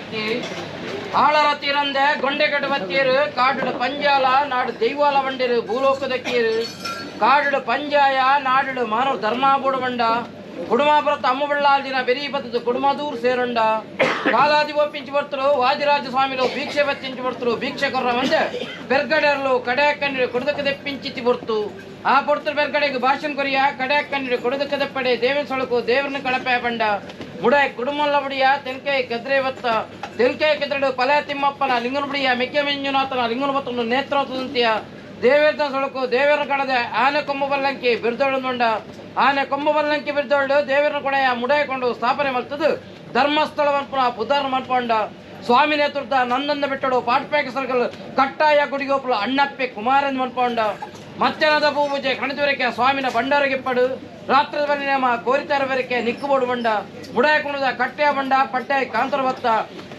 ಶಕ್ತಿ ಆಳರ ತೀರಂದೆ ಗೊಂಡೆ ಕಟ್ಟಬತ್ತೀರು ಕಾಡುಡು ಪಂಜಾಲ ನಾಡು ದೈವಾಲ ಬಂಡಿರು ಭೂಲೋಕದ ಕೀರು ಕಾಡುಡು ಪಂಜಾಯ ನಾಡುಡು ಮಾನವ ಧರ್ಮಾಬೂಡು ಬಂಡ ಕುಡುಮಾಪುರತ ಅಮ್ಮಬಳ್ಳಾಲ್ದಿನ ಬೆರಿ ಬತ್ತದ ಕುಡುಮದೂರು ಸೇರುಂಡ ಕಾಲಾದಿ ಒಪ್ಪಿಂಚಿ ಬರ್ತರು ವಾದಿರಾಜ ಸ್ವಾಮಿಲು ಭೀಕ್ಷೆ ಬತ್ತಿಂಚಿ ಬರ್ತರು ಭೀಕ್ಷೆ ಕೊರ್ರ ಮಂದೆ ಪೆರ್ಗಡೆರ್ಲು ಕಡೆ ಕುಡುದಕ್ಕೆ ದೆಪ್ಪಿಂಚಿತಿ ಬರ್ತು ಆ ಪೊರ್ತರು ಬೆರ್ಗಡೆಗೆ ಭಾಷಣ ಕೊರಿಯ ಕಡೆ ಕಣ್ಣಿರು ಕುಡುದಕ್ಕೆ ದೆಪ್ಪಡೆ ದೇವನ ಸೊಳಕು ದೇವರನ್ನ ಕಳಪೆ ಬಂಡ ಮುಡಾಯ್ ಕುಡುಮಲ್ಲ ಬಡಿಯ ತೆನ್ಕೈ ಕೆದ್ರೆ ಬತ್ತ ತೆನ್ಕೈ ಕೆದ್ರಡು ಪಲೆ ತಿಮ್ಮಪ್ಪನ ಲಿಂಗನ ಬಡಿಯ ಮೆಕ್ಕೆ ಮಂಜುನಾಥನ ಲಿಂಗನ ಬತ್ತನು ನೇತ್ರೋತದಂತೆಯ ದೇವೇರ್ದ ಸೊಳಕು ದೇವರ ಕಡದೆ ಆನೆ ಕೊಂಬು ಬಲ್ಲಂಕಿ ಬಿರ್ದೊಳಂದುಂಡ ಆನೆ ಕೊಂಬು ಬಲ್ಲಂಕಿ ಬಿರ್ದೊಳ್ಳು ದೇವರನ ಕೊಡೆಯ ಮುಡಾಯ್ಕೊಂಡು ಸ್ಥಾಪನೆ ಮಾಡ್ತದು ಧರ್ಮಸ್ಥಳವನ್ನು ಪುನರ್ ಮನ್ಪೊಂಡ ಸ್ವಾಮಿ ನೇತೃತ್ವ ನಂದನ್ನ ಬಿಟ್ಟಡು ಪಾಟ್ಪೇಕ ಸರ್ಕಲ್ ಕಟ್ಟಾಯ ಗುಡಿಗೋಪುಲ ಅಣ್ಣಪ್ಪೆ ಕುಮಾರನ್ ಮನ್ಪೊಂಡ ಮಧ್ಯಾಹ್ನದ ಪೂಜೆ ಕಣಜುವರೆಕೆ ಸ್ವಾಮಿನ ಬಂಡಾರಗಿಪ್ಪಡು ರಾತ್ರದ ಬಲಿ ನೇಮ ಕೋರಿತಾರ ಬರೆಕೆ ನಿಕ್ಕುಬೋಡು ಬಂಡ ಮುಡಾಯಕೊಂಡದ ಕಟ್ಟೆಯ ಬಂಡ ಪಟ್ಟಾಯ ಕಾಂತರ ಬತ್ತ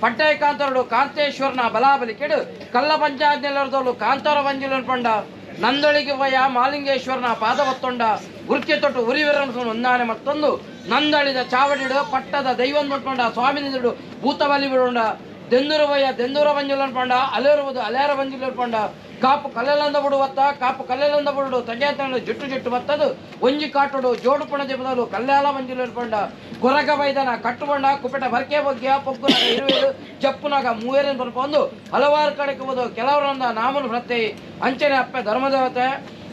ಪಟ್ಟಾಯ ಕಾಂತರಡು ಕಾಂತೇಶ್ವರನ ಬಲಾಬಲಿ ಕೆಡು ಕಲ್ಲ ಪಂಚಾಯತ್ನೆಲ್ಲರದೋಳು ಕಾಂತಾರ ಬಂಜಿಲನ್ ಪಂಡ ನಂದೊಳಿಗೆ ಭಯ ಮಾಲಿಂಗೇಶ್ವರನ ಪಾದ ಒತ್ತೊಂಡ ಗುರ್ಕೆ ತೊಟ್ಟು ಉರಿವೆರನು ಒಂದಾನೆ ಮತ್ತೊಂದು ನಂದಳಿದ ಚಾವಡಿಡು ಪಟ್ಟದ ದೈವನ್ ಮುಟ್ಕೊಂಡ ಸ್ವಾಮಿನಿದುಡು ಭೂತ ಬಲಿ ಬಿಡೋಂಡ ದೆಂದೂರ ಭಯ ದೆಂದೂರ ಬಂಜಿಲನ್ ಪಂಡ ಅಲೇರುವುದು ಅಲೇರ ಬಂಜಿಲನ್ ಪಂಡ ಕಾಪು ಕಲ್ಲೆಲ್ಲಂದ ಬಿಡುವತ್ತ ಕಾಪು ಕಲ್ಲೆಲ್ಲಂದ ಬಿಡು ತಗ್ಯಾತನ ಜುಟ್ಟು ಜುಟ್ಟು ಬತ್ತದು ಒಂಜಿ ಕಾಟುಡು ಜೋಡು ಪಣ ಜಪದಲು ಕಲ್ಯಾಲ ಮಂಜುಲು ಪಂಡ ಕೊರಗ ಬೈದನ ಕಟ್ಟುಬಂಡ ಕುಪೆಟ ಬರ್ಕೆ ಬಗ್ಗೆಯ ಪೊಗ್ಗುನಾಗ ಇರುವೇರು ಜಪ್ಪುನಾಗ ಮೂವೇರನ್ ಬರ್ಪೊಂದು ಹಲವಾರು ಕಡೆಗೆ ಹೋದು ಕೆಲವರೊಂದ ನಾಮನು ಪ್ರತ್ಯಯ ಅಂಚನೆ ಅಪ್ಪೆ ಧರ್ಮದೇವತೆ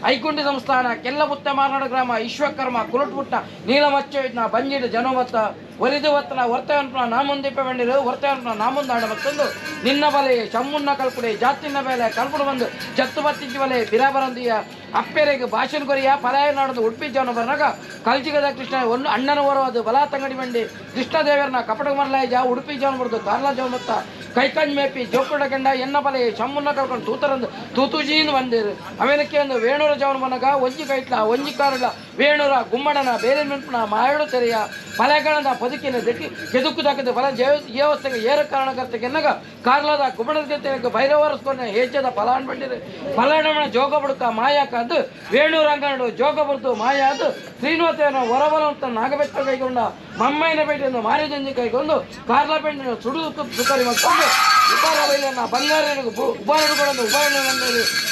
ಐಕುಂಡಿ ಸಂಸ್ಥಾನ ಕೆಲ್ಲಬುತ್ತ ಮಾರನಾಡು ಗ್ರಾಮ ವಿಶ್ವಕರ್ಮ ಕುರುಟ್ಬುಟ್ಟ ನೀಲಮಚ್ಚ ಬಂಜಿಡು ಜನಮತ್ತ ಒರಿದು ಒತ್ತನ ಹೊರ್ತವನ್ಪನ ನಾಮುಂದಿಪ್ಪ ಬಂಡಿರು ಹೊರ್ತವನ್ಪನ ನಾಮುಂದಾಡ ಮತ್ತೊಂದು ನಿನ್ನ ಬಲೆ ಶಮ್ಮುನ್ನ ಕಲ್ಪುಡೆ ಜಾತಿನ ಬೇಲೆ ಕಲ್ಪುಡು ಬಂದು ಜತ್ತು ಬತ್ತಿಂಚಿ ಬಲೆ ಬಿರಾಬರಂದಿಯ ಅಪ್ಪೆರೆಗೆ ಭಾಷಣ ಕೊರಿಯ ಪಲಾಯ ನಾಡದು ಉಡುಪಿ ಜನ ಬರ್ನಾಗ ಕಲ್ಜಿಗದ ಕೃಷ್ಣ ಒಂದು ಅಣ್ಣನ ಹೊರವಾದು ಬಲಾ ತಂಗಡಿ ಬಂಡಿ ಕೃಷ್ಣದೇವರನ್ನ ಕಪಟ ಮರಲಾಯಜ ಉಡುಪಿ ಜವನ ಬರುದು ಕಾರ್ಲಾ ಜವನ ಮತ್ತ ಕೈಕಂಜ್ ಮೇಪಿ ಜೋಕುಡ ಗಂಡ ಎನ್ನ ಬಲೆ ಶಮ್ಮುನ್ನ ಕಲ್ಕೊಂಡು ತೂತರಂದು ತೂತುಜೀನ್ ಬಂದಿರು ಅವೆನಕ್ಕೆ ಒಂದು ವೇಣೂರ ಜವನ ಮನಗ ಒಂಜಿ ಕೈಟ್ಲ ಒಂಜಿ ಕಾರುಳ ವೇಣೂರ ಗುಮ್ಮಡನ ಬೇರೆ ಮೆಂಪುನ ಮಾಯಡು ತೆರೆಯ ಫಲಗಳನ್ನ ಬದುಕಿನ ದೆಕ್ಕಿ ಕೆದುಕು ದಾಕದ ಫಲ ದೇವಸ್ಥೆಗೆ ಏರ ಕಾರಣಕರ್ತೆಗೆನ್ನಗ ಕಾರ್ಲದ ಗುಮ್ಮಡದ ಭೈರವರಸ್ಕೊನ ಹೇಚದ ಫಲಾನ್ ಬಂಡಿರು ಫಲಾಣಮಣ ಜೋಗ ಬಡುಕ ಮಾಯಾಕ ಅದು ವೇಣೂರಂಗನಡು ಜೋಗ ಬರುತು ಮಾಯ ಅದು ಶ್ರೀನಿವಾಸನ ಹೊರಬಲವಂತ ನಾಗಬೆಟ್ಟ ಕೈಗೊಂಡ ಮಮ್ಮಯ್ಯನ ಪೇಟೆಯನ್ನು ಮಾರಿದಂಜಿ ಕೈಗೊಂಡು ಕಾರ್ಲ ಪೇಟೆಯನ್ನು ಸುಡು ಸುಕರಿ ಮತ್ತೊಂದು ಉಪಾರ ಬೈಲನ್ನ ಬಂಗಾರನಿಗೆ ಉಬಾರಡುಗಳನ್ನು ಉಬಾರಣ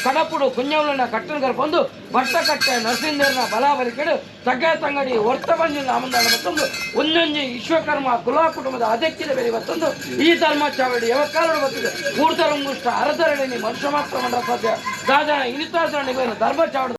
ಕಡಪುಡು ಕುಂಜವಲನ್ನ ಕಟ್ಟನ ಕರ್ಕೊಂಡು ಬಟ್ಟ ಕಟ್ಟೆ ನರಸಿಂಹನ ಬಲಾಬಲಿ ಕೆಡು ತಗ್ಗ ತಂಗಡಿ ಹೊರ್ತ ಬಂಜಿನ ಅಮಂದಾಣ ಮತ್ತೊಂದು ಒಂದೊಂಜಿ ವಿಶ್ವಕರ್ಮ ಕುಲ ಕುಟುಂಬದ ಅಧ್ಯಕ್ಷದ ಬೇರೆ ಮತ್ತೊಂದು ಈ ಧರ್ಮ ಚಾವಡಿ ಯಾವ ಬರ್ತದೆ ಮೂರ್ತರಂಗುಷ್ಟ ಅರಧರಣಿ ಮನುಷ್ಯ ಮಾತ್ರ ಮಂಡ ಸಾಧ್ಯ ದಾದನ ಇನಿತಾಸರಣಿ ಧರ್ಮ ಚಾವಡಿ.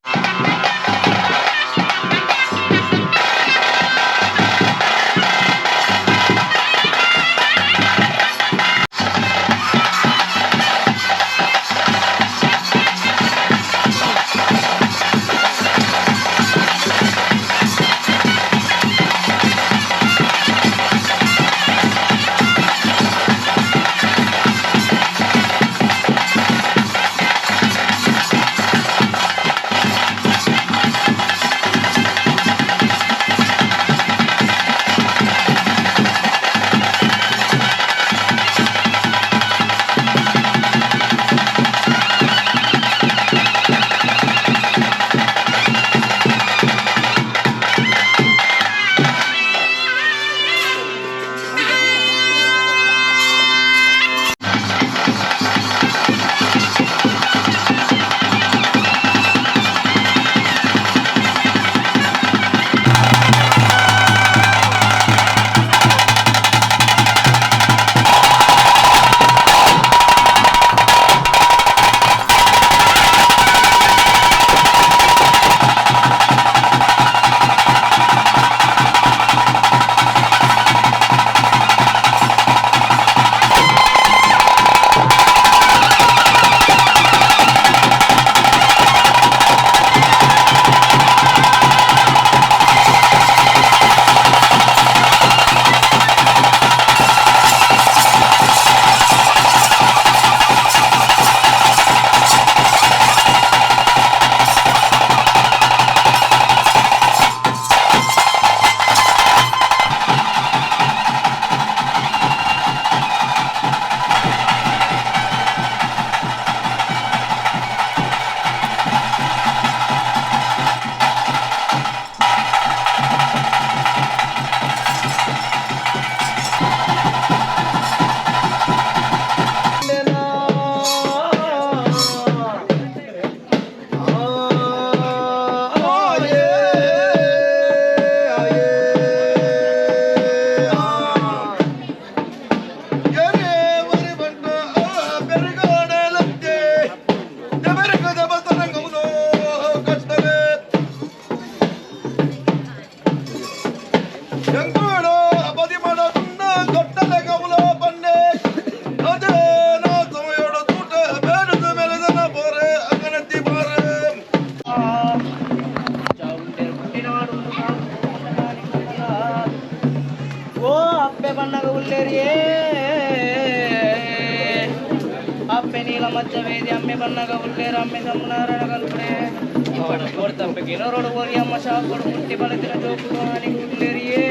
ಅಪ್ಪೆ ನೀಲ ಮಚ್ಚ ವೇದಿ ಅಮ್ಮೆ ಬನ್ನಗ ಉಲ್ಲೇರ ಅಮ್ಮೆ ಸಮ್ಮನಾರಣ ಕಲ್ಪಡೆ ಕೊಡ್ತಪ್ಪೆ ಗಿನರೋಡು ಓರಿ ಅಮ್ಮ ಶಾಪಡು ಮುಟ್ಟಿ ಬಲತಿನ ಜೋಕುಡು ಆನಿಗೆ ಉಲ್ಲೇರಿಯೇ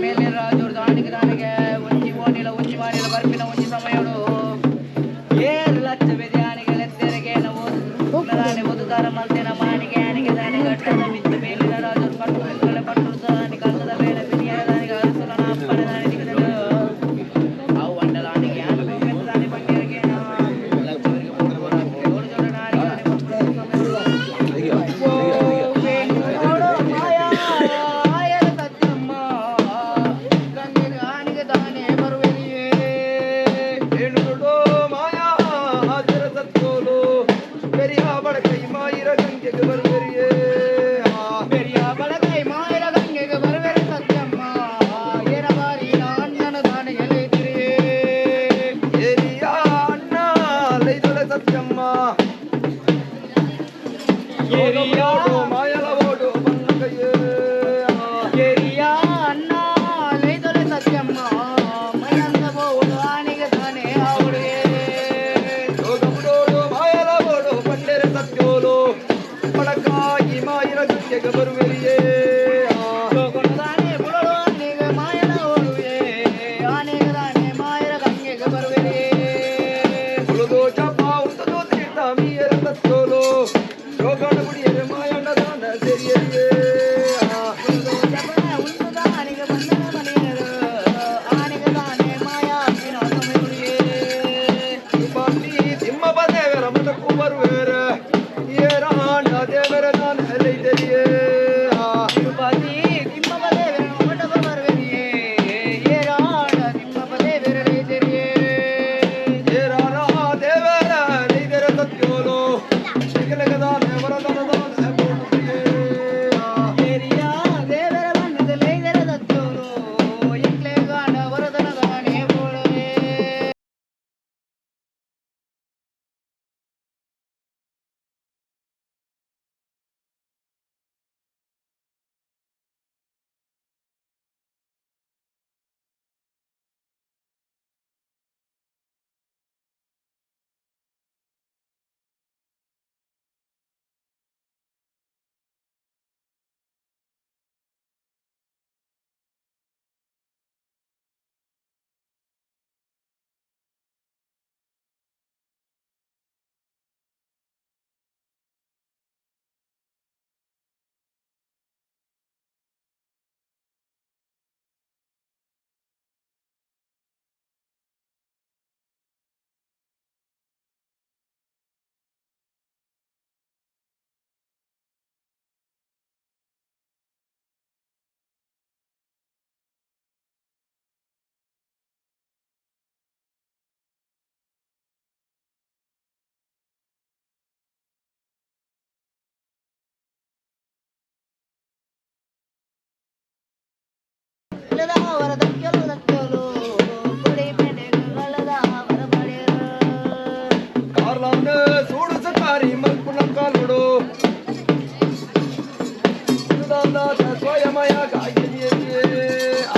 ಮೇಲೆ ರಾಜೋರು ದಾನಿಗೆ ದಾನಿಗೆ ಒಂಜಿ ಓಣಿಲ ಒಂಜಿ ಮಾನಿಲ ಬರ್ಪಿನ ಒಂಜಿ ಸಮಯೋಡು ಏರು ಲಕ್ಷ ಬೆದಿಯಾನಿಗೆ ಲೆತ್ತೆರೆಗೆ ಓದು ಓದುದಾರ ಮಲ್ತೇನ ಮಾನಿಗೆ ಆನಿಗೆ ದಾನಿ ಗಟ್ಟದ ಮಿತ್ತು ಮೇಲಿನ ರಾಜರು ಪಟ್ಟು ಮಿತ್ರಳೆ ಪಟ್ಟು ದಾನಿ ಕಲ್ಲದ ಮೇಲೆ ಬಿರಿಯಾನ ದಾನಿಗೆ ಅರಸುಲನ ಅಪ್ಪನ ದಾನಿ ದಿಗದಳು ಅವು ಅಂಡಲಾನಿಗೆ ದಾನಿ ಪಂಡಿಯರಿಗೆ ಲಕ್ಷವರಿಗೆ ಜೋಡು ಜೋಡ ಸ್ವಯಮಯ ಗಾಯನಿಯೇ. ಆ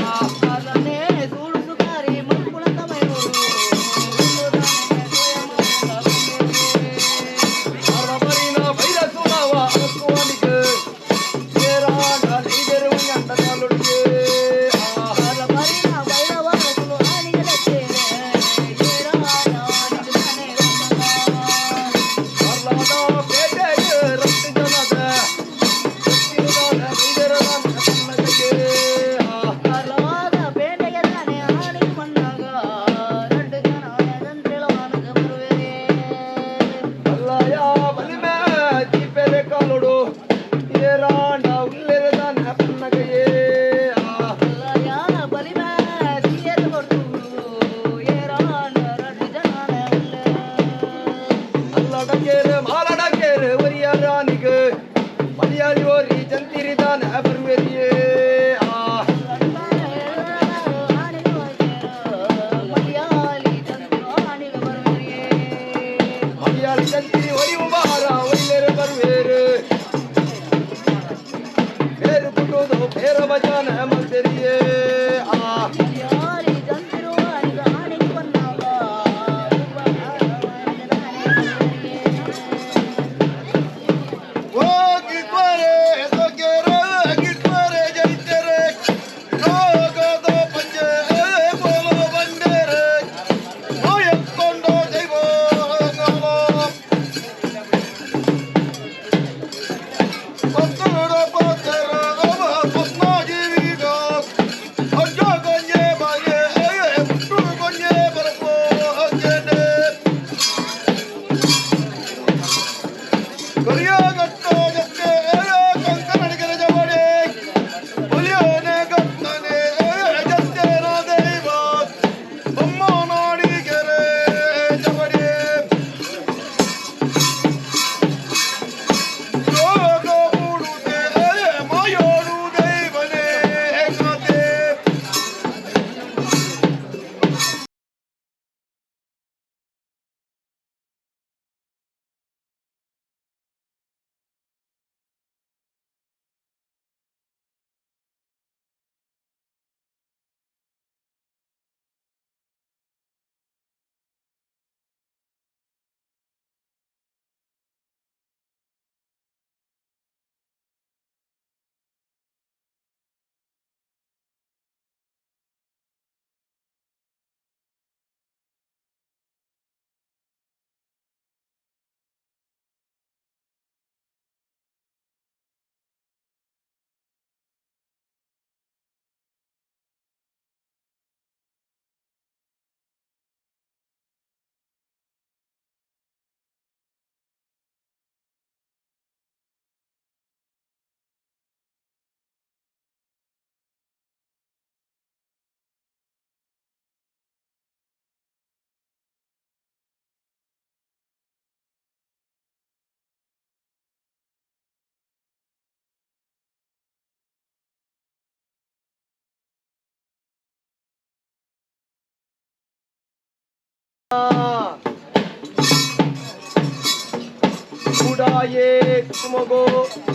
ಪಟ್ಟಾಯೇ ಕುಟುಂಬಗೋ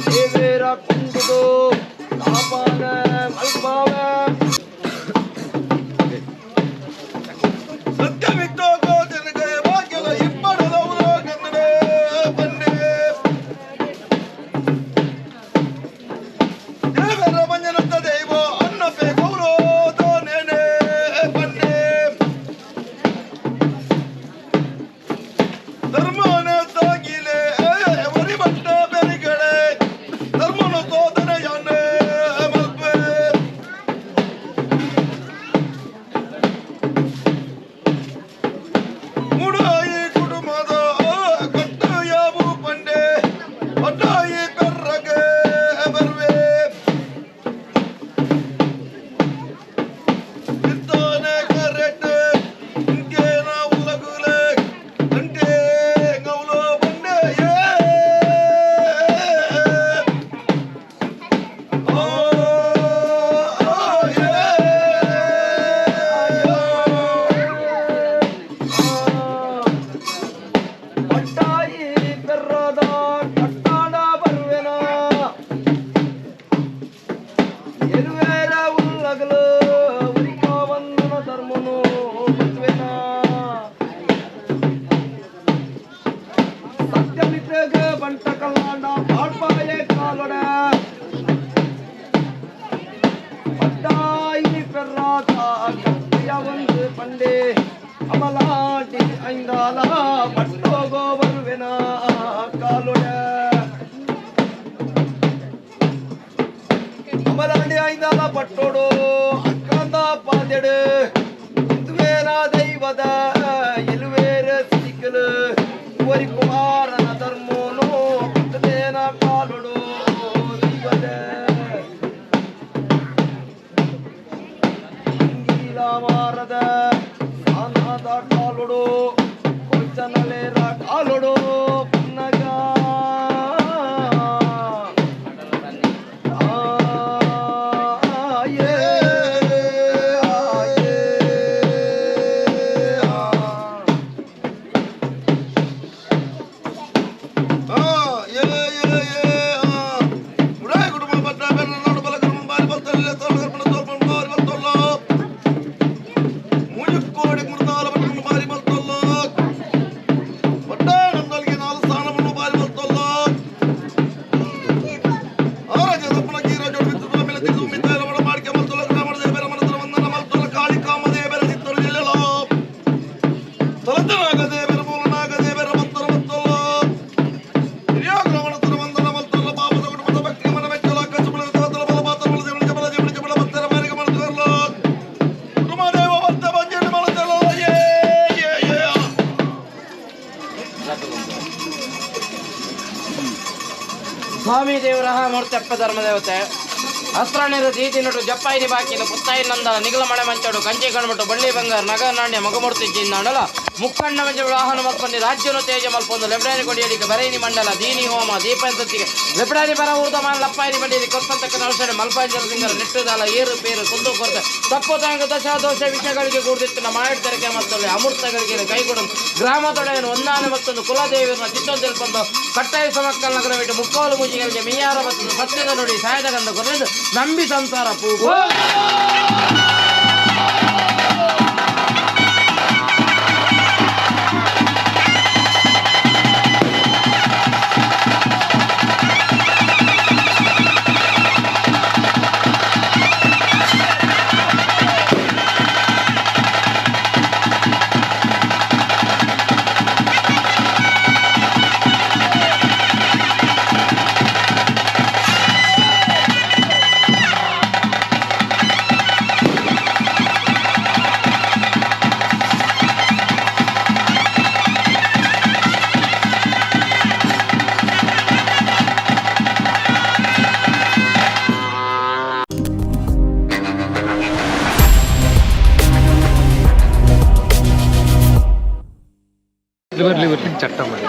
ದೇವೇರ ಕುಂಡುದು ಕಾಪಾನ ಮಲ್ಪಾವ. ಸತ್ಯವಿತ್ತೋಗೋ ಜನಗೆ ಭಾಗ್ಯದ ಇಬ್ಬರದವರು ಗಂದಡೆ ಬನ್ನಿ. ದೇವರ ಮಂಜನಂತ ದೈವ ಅನ್ನಪೆ ಗೌರವನೇನೆ ಬನ್ನಿ. ಧರ್ಮನ ತಾಗಿಲೆ ಒರಿ ಬಟ್ಟ ಬೆರಿಗಡೆ ಧರ್ಮನ ತೋದನೆಯನ್ನೇ ಮಲ್ಪೆ. ಮುಡಾಯಿ ಕುಟುಂಬದ ಕಟ್ಟು ಯಾವು ಪಂಡೆ ಪಟ್ಟಾಯಿ ಪೆರ್ರಗೆ ಬರ್ವೆ. ಇತ್ತಾನೆ ಕರೆಕ್ಟ್ ಇಂಕೇನ ಉಲಗುಲೆ ಅಂಟೆ ಗೌಲು ಬಂಡೆ ಏ ಓ ಏ. ಪಟ್ಟಾಯಿ ಪೆರ್ರದ ಕಟ್ಟಾಡ ಬರುವೆನ ಎರುವೇರ ಉಲ್ಲಗಲು ಉರಿಕ ವಂದನ ಧರ್ಮನು ಬತ್ತುವೆನ. ಸತ್ಯಮಿತ್ರಗ ಬಂಟ ಕಲ್ಲಾಂಡ ಪಾಡ್ಪಾಯ ಕಾಲೊಡ ಪಟ್ಟಾಯಿ ಪೆರ್ರಾತ ಕತ್ತಿಯ ಒಂದು ಪಂಡೆ ಅಮಲಾಟಿ ಐಂದಾಲ ಪಟ್ಟೋಗೋ ಬರುವೆನ ಕಾಲೊಡ. ಅಮಲಾಂಡಿ ಐಂದಾಲ ಪಟ್ಟೋಡು ಅಕ್ಕಂದ ಪಾದೆಡು ಇಂದುವೇರ ದೈವದ ಎಲುವೇರ ಸಿಕ್ಕಲು ಒರಿ ಕುಮಾರನ ಧರ್ಮೋನು ಪಟ್ಟದೇನ ಕಾಲೊಡು ದೈವದ ಮಾರದ ಸಾನಾದ ಕಾಲೊಡು ಕೊಚ್ಚನಲೇರ ಕಾಲೊಡು ಪನ್ನಗ ಆಯೇ ಆಯೇ ಆ. ಕುಟುಂಬ ಪಟ್ಟ ಬೆಲ್ಲ ಬಲ ಕರ್ಮ ಬಾರಿ ಬರ್ತಲ್ಲ ತೋಳ ಕರ್ಮಣ ತೋರ್ಪಣ ಬಾರಿ ಬರ್ತಲ್ಲ ಮುಜುಕೋಡಿ ಮುರ್ದಾಲ ಪಟ್ಟಣ ಬಾರಿ ಬರ್ತಲ್ಲ ಪಟ್ಟಾಣಂದಲ್ಗೆ ನಾಲ್ ಸ್ಥಾನವನ್ನು ಬಾರಿ ಬರ್ತಲ್ಲ ಆರಾಜ ತಪ್ಪನ ಕೀರ ಜೋಡಿ ಬಿತ್ತು ಮೇಲೆ ತಿರುಗು ಮಿತ್ತ ಮಡ ಮಾಡಿಕೆ ಮಲ್ತೊಲ್ಲ ಗ್ರಾಮದ ಬೇರೆ ಮನತರ ವಂದನ ಮಲ್ತೊಲ್ಲ ಕಾಳಿ ಕಾಮದೇ ಬೇರೆ ಸಿತ್ತೊರ ಜಿಲ್ಲೆಲ ತಲತನಾಗದೆ ಬೇರೆ ಮೂಲನಾಗದೆ ಬೇರೆ ಮತ್ತರ ಮತ್ತೊಲ್ಲ ಸ್ವಾಮಿ ದೇವರ ಮೂರ್ತಪ್ಪ ಧರ್ಮದೇವತೆ ಅಸ್ತ್ರಣಿರು ದೀದಿನಟು ಜಪ್ಪಾಯಿನಿ ಬಾಕಿಲು ಪುತ್ತಾಯಿ ನಂದನ ನಿಗಲ ಮಳೆ ಮಂಚೋಡು ಕಂಚಿ ಕಣ್ಮಟ್ಟು ಬಳ್ಳಿ ಬಂಗಾರ ನಗ ನಾಣ್ಯ ಮಗಮೂರ್ತಿ ಜಿನ್ನಾಡಲ ಮುಕ್ಕಣ್ಣ ಮಂಜ ವಾಹನ ಮಲ್ಪೊಂದು ರಾಜ್ಯನು ತೇಜ ಮಲ್ಪೊಂದು ಲೆಬ್ಡಾನಿ ಕೊಡಿಯಡಿಗೆ ಬರೈನಿ ಮಂಡಲ ದೀನಿ ಹೋಮ ದೀಪಂತಿಗೆ ಲೆಬ್ಡಾನಿ ಬರ ಊರ್ದ ಮಾನ ಲಪ್ಪಾಯಿನಿ ಬಂಡಿಗೆ ಕೊರ್ತಂತಕ್ಕ ನಳಸಡೆ ಮಲ್ಪಾಯಿ ಜಲಸಿಂಗರ ನೆಟ್ಟುದಾಲ ಏರು ಪೇರು ಕುಂದು ಕೊರತೆ ತಪ್ಪು ತಾಂಗ ದಶ ದೋಷ ವಿಷಯಗಳಿಗೆ ಕೂಡಿತ್ತು ಮಾಯಿಡ್ ತೆರಕೆ ಮತ್ತೊಂದು ಅಮೃತಗಳಿಗೆ ಕೈಗೊಡು ಗ್ರಾಮದೊಡೆಯನು ಒಂದಾನೆ ಮತ್ತೊಂದು ಕುಲದೇವಿಯರನ್ನ ಚಿತ್ತೊಂದು ಕಟ್ಟಾಯ ಸಮಕ್ಕಲ್ ನಗರ ಬಿಟ್ಟು ಮುಕ್ಕೋಲು ಮುಜಿಗಳಿಗೆ ಮಿಯಾರ ಮತ್ತು ಸತ್ಯದ ನುಡಿ ಸಾಯದ ಗಂಧ ಕೊರೆದು ನಂಬಿ ಸಂಸಾರ ಪೂಗು. ಲಿವರ್ ಲಿವರ್ ಚಟ್ಟ ಮಾಡಿ.